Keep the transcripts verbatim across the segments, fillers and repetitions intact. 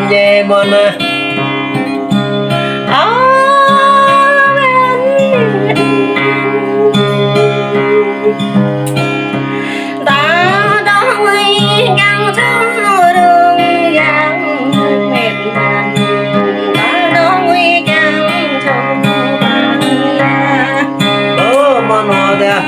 Ñe mơ̆n ah. Ơ, ta dong ui kiăng thâo rung yang mệt mệt. Ta dong ui kiăng thâo ba ya. Ơ, mơ̆n ah.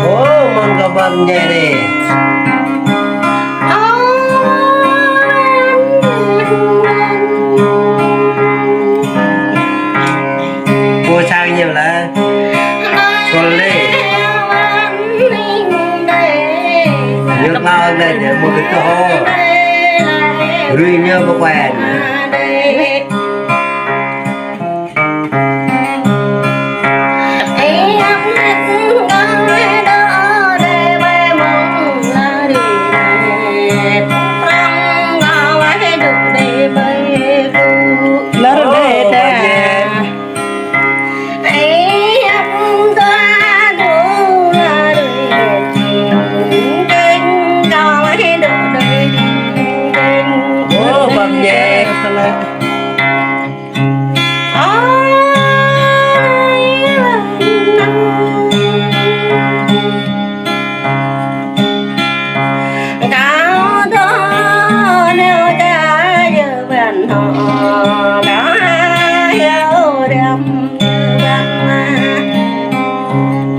Ơ, mơ̆n kơ ƀing djai anai. Pô sang ñu lah. Kol lê. Ñu kơ anai ñu mơ̆ kơ tơho. Rui ñu mơ̆ kuen. Lar đê ta. Ơ, ƀing djai.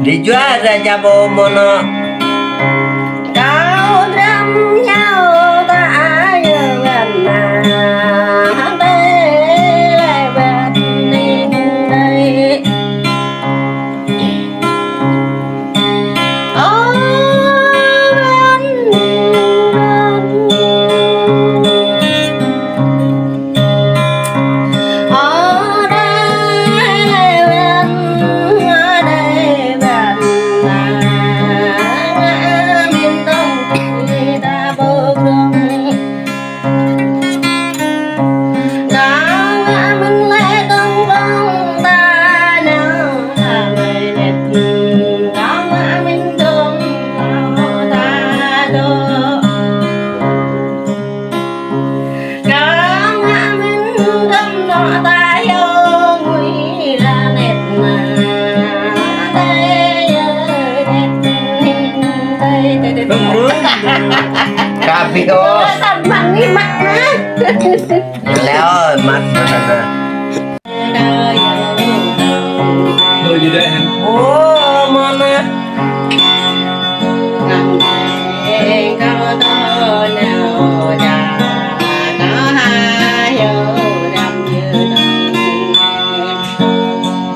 Đi jua raja ƀu mơ̆n ah. Kơ ƀing ôh. Lĕ ơi, măt măt măt. Ơ, mơ̆n ah.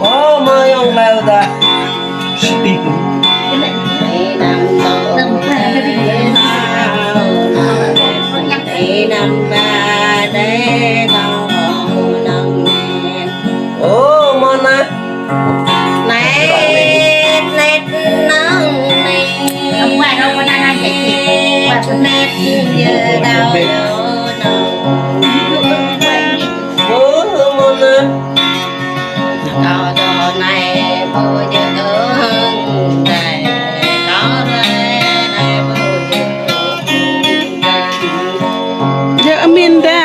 Ơ, mơ̆ yong leo ta. Ơ, mơ̆n ah. Ơ, mơ̆n ah. Djơ̆ mĭn ta.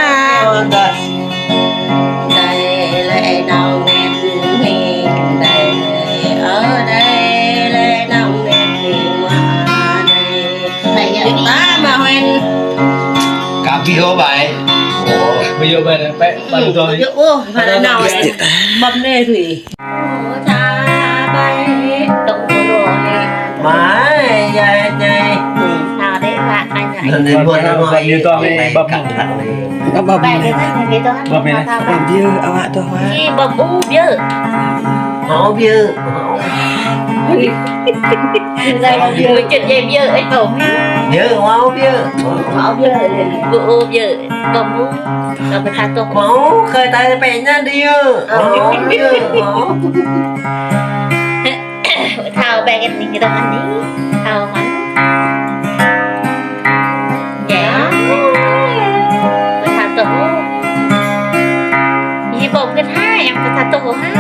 Kơ ƀing ôh ƀai. Ơ, ƀing ôh ƀai anai pĕ. Ƀing ôh ƀai anai. Ƀăm anai tui. Mai, ya, ya. Sao đấy, bạn anh này. Nên buồn lắm, bạn như tôi này, bập. Bập, bập. Bạn này, bạn này, bạn này. Bập biơ, awak tuh, Wak. Ih, bập u biơ. Mau biơ. Mau biơ. Mau biơ. Biơ, mau biơ. Mau biơ. Bơ u biơ. Bă ƀu, kơ ƀing ta tŏk. Mâo, kơ ta pĕ ñu đi ơ. Ơ. Mâo, ơ, mâo. Thâo ƀing gĕt ning gĕt anai. Thâo mơ̆n. Yă. Ƀing ta tŏk. Yă ƀu gĕt ha. Yang ta tŭ ha.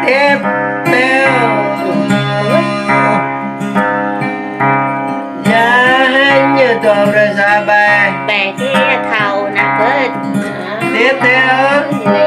Tiếp theo. Yă, hai ñu dua brơi sa bai. Bai, thâo nă bơ̆t. Tiếp theo.